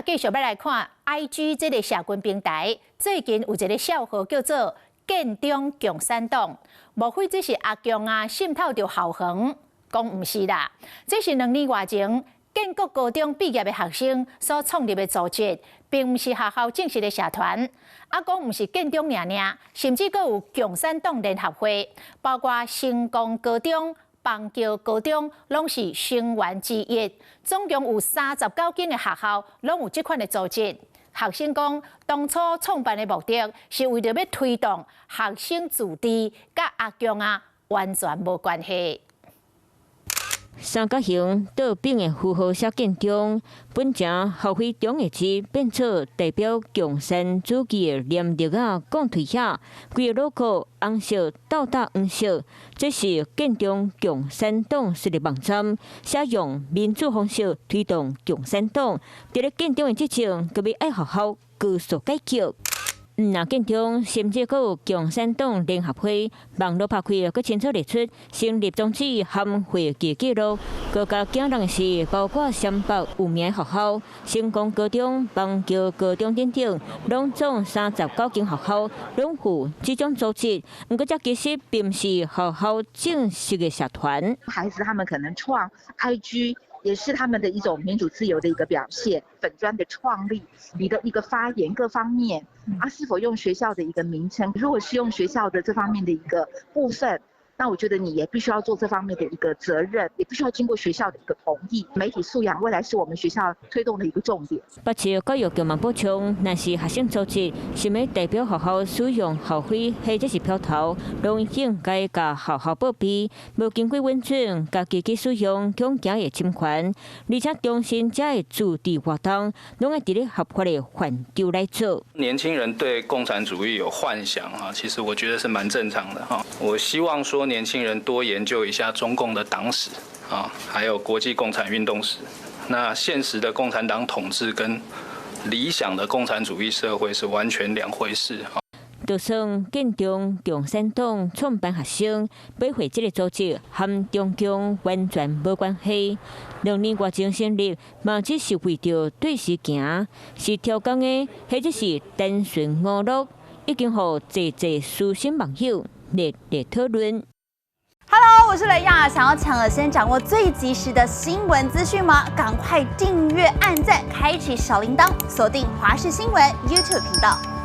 繼續欲來看 IG 這个社群平台，最近有一个痟號叫做建中共產黨，莫非這是阿共啊滲透著校園？講毋是啦，這是兩年外前建國高中畢業的學生所創立的組織，並毋是學校正式的社團。啊，講毋是建中爾爾，甚至閣有共產黨聯合會，包括成功高中、邦橋高中，攏是成員之一。總共有39間的學校，攏有這款的組織。學生講，當初創辦的目的是為著欲推動學生自治，佮阿共啊完全無關係。三角形倒反的符號寫建中，本前校徽中的字變做代表共產主義的黏力仔摃佇遐，規个 logo 紅色倒打黃色，這是建中共產黨設立網站，寫用民主方式推動共產黨。佇咧建中的執政，閣欲愛學校高速改革。毋但建中，甚至閣有共產黨聯合會，網路拍開，閣清楚列出成立宗旨和會計記錄。閣較驚人的是，包括雙北有名學校，成功高中、邦橋高中等等，攏總39間學校，攏有這種組織。毋過，這其實並毋是學校正式的社團。孩子他們可能創 IG，也是他們的一種民主自由的一個表現，粉專的創立，你的一個發言各方面，啊，是否用學校的一個名稱？如果是用學校的這方面的一個部分，那我覺得你也必須要做這方面的一個責任，也必須要經過學校的一個同意。媒體素養未來是我們學校推動的一個重點。北市教育局嘛補充，若是學生組織想欲代表學校使用校徽或者是標頭，攏應該共學校報備，無經過允准，家己去使用，恐驚會侵權。而且重申這个自治活動，攏愛佇咧合法的範疇來做。年輕人對共產主義有幻想啊，其實我覺得是蠻正常的哈。我希望說，年輕人多研究一下中共的黨史啊，還有國際共產運動史。那現實的共產黨統治跟理想的共產主義社會是完全兩回事。就算建中共產黨創辦學生，買會這个組織和中共完全無關係。兩年外前成立，嘛只是為著對時行，是超工的，或者是單純娛樂，已經予濟濟私心網友熱烈討論。 Hello，我是雷亞，想要搶先掌握最及時的新聞資訊嗎？趕快訂閱、按讚、開啟小鈴鐺，鎖定華視新聞 YouTube 頻道。